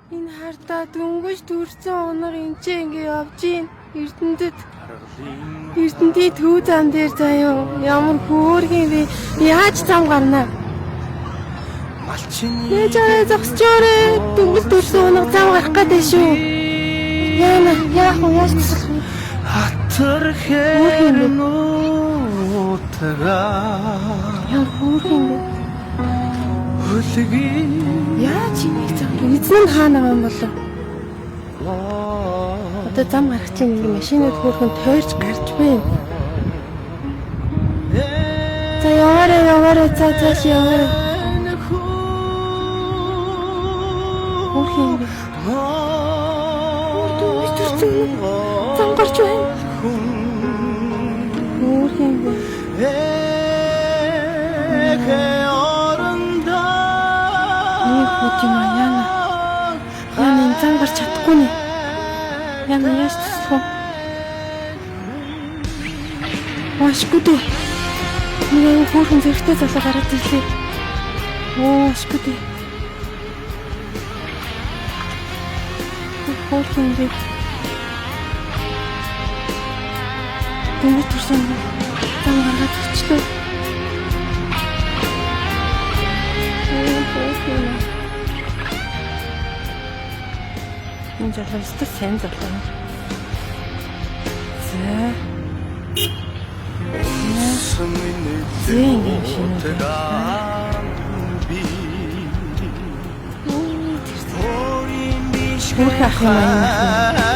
Энэ хартаа дөнгөж төрсэн унаг энэ ч ингэ явж гин. Эрдэнэтэд Эрдэнтийн төв зам дээр заяо ямар хөөрхөн бэ? Яаж зам гарнаа? Яаж арай зогсчоорой. Дөнгөж төрсэн унаг зам гарах гэдэг шүү. Яана, яах вэ? Яаж туслах вэ? Атар Хөөрхөн юм бэ? хэрнутгаа Ямар хөөрхөн юм бэ? Хөлгийн Яаж энийг зам? Эзэн нь хаана байгаа юм болов? Одоо зам гарах чинь ингэ машинууд хөөрхөн тойрч гарч байна. За яваарай, яваарай, за цааш яваарай. Хөөрхөн юм бэ? Дөнгөж төрсэн унаг зам гарч байна. Хөөрхөн юм бэ? Нэг хот юм аа яана. Яана энэ зам гарч чадахгүй нэ. Яана яаж туслах вэ? Ашгүй дээ. Нэг аюу хөөрхөн зэрэгтэй залуу гараад ирлээ. Оо ашгүй дээ. Хөөрхөн юм бэ? Дөнгөж төрсөн юм. Зам гаргаад өчлөө. Оо хөөрхөн юм. Энэ залуу өстө сайн залуу. За. Зэн ингэ шинэ. Оо тэр Хөөрхөн ах юм аа энэ ах юм.